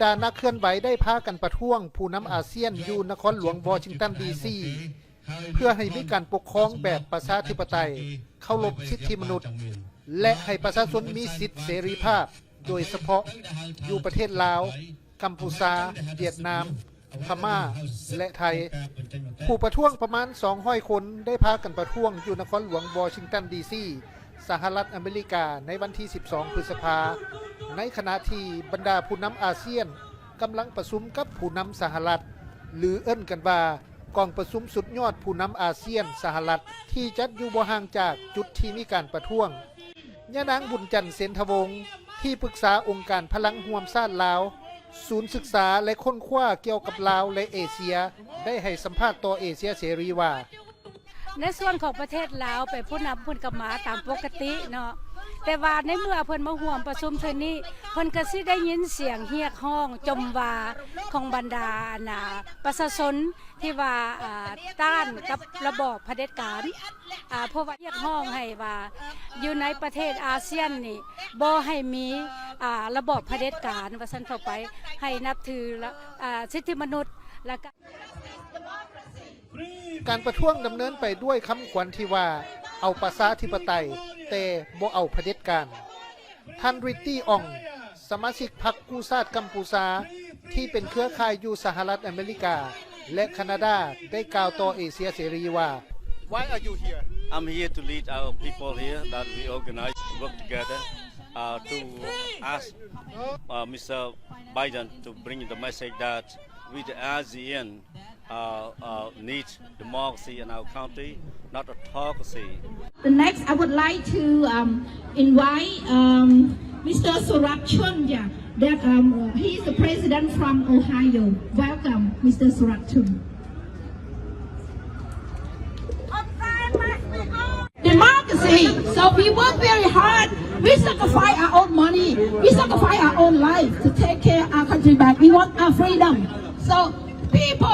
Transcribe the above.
ດານັກເຄື່ອນໄຫວໄດ້ພາກັນປະທ້ວງຜູ້ນຳອາຊຽນຢູ່ນະຄອນຫຼວງວໍຊິງຕັນ ດີຊີ ເພື່ອໃຫ້ມີການປົກຄອງແບບປະຊາທິປະໄຕ, ເຄົາລົບສິດທິມະນຸດ ແລະ ໃຫ້ປະຊາຊົນມີສິດເສລີພາບ, ໂດຍສະເພາະຢູ່ປະເທດລາວ, ກຳພູຊາ, ຫວຽດນາມ, ພະມ້າ ແລະ ໄທ. ຜູ້ປະທ້ວງປະມານສອງຮ້ອຍຄົນໄດ້ພາກັນປະທ້ວງຢູ່ນະຄອນຫຼວງວໍຊິງຕັນ ດີຊີ ສະຫະລັດອາເມລິກາ ໃນວັນທີສິບສອງ ພຶດສະພາ, ໃນຂະນະທີ່ບັນດາຜູ້ນຳອາຊຽນກຳລັງປະຊຸມກັບຜູ້ນຳສະຫະລັດ ຫຼື ເອີ້ນກັນວ່າກອງປະຊຸມສຸດຍອດຜູ້ນຳອາຊຽນ-ສະຫະລັດ ທີ່ຈັດຢູ່ບໍ່ຫ່າງຈາກຈຸດທີ່ມີການປະທ້ວງ. ຍານາງ ບຸນຈັນ ເຊນທະວົງ ທີ່ປຶກສາອົງການພະລັງຮ່ວມຊາດລາວ, ສູນສຶກສາ ແລະ ຄົ້ນຄວ້າກ່ຽວກັບລາວ ແລະ ເອເຊຍ ໄດ້ໃຫ້ສຳພາດຕໍ່ເອເຊຍເສລີວ່າ ໃນສ່ວນຂອງປະເທດລາວ ເປັນຜູ້ນຳເພິ່ນກໍມາຕາມປົກກະຕິເນາະ, ແຕ່ວ່າໃນເມື່ອເພິ່ນມາຮ່ວມປະຊຸມເທື່ອນີ້ ເພິ່ນກໍຊິໄດ້ຍິນສຽງຮຽກຮ້ອງຈົ່ມວ່າຂອງບັນດາ ອັນນ່າ ປະຊາຊົນ ທີ່ວ່າ ອ່າ ຕ້ານກັບລະບອບຜະເດັດການ, ອ່າ ເພາະວ່າຮຽກຮ້ອງໃຫ້ວ່າຢູ່ໃນປະເທດອາຊຽນນີ້ບໍ່ໃຫ້ມີ ອ່າ ລະບອບຜະເດັດການ ວ່າຊັ້ນເຖາະໄປ, ໃຫ້ນັບຖືລະ ອ່າ ສິດທິມະນຸດ ແລ້ວກະ ການປະທ້ວງດຳເນີນໄປດ້ວຍຄຳຂວັນທີ່ວ່າ ເອົາປະຊາທິປະໄຕ ແຕ່ບໍ່ເອົາຜະເດັດການ. ທ່ານ ຣິດຕີ້ ອອງ ສະມາຊິກພັກກູ້ຊາດກຳພູຊາ ທີ່ເປັນເຄືອຂ່າຍຢູ່ສະຫະລັດອາເມລິກາ ແລະ ຄານາດາ ໄດ້ກ່າວຕໍ່ເອເຊຍເສລີວ່າ Why are you here? I'm here to lead our people here that we organize to work together, uh, to ask, uh, Mister Biden to bring the message that we, the ASEAN, uh, uh, need democracy in our country, not autocracy. The next, I would like to, um, invite, um, Mister Surat Chun, yeah, that, um, he is the president from Ohio. Welcome, Mister Surat Chun. Democracy. So we work very hard. We sacrifice our own money. We sacrifice our own life to take care our country back. We want our freedom. So people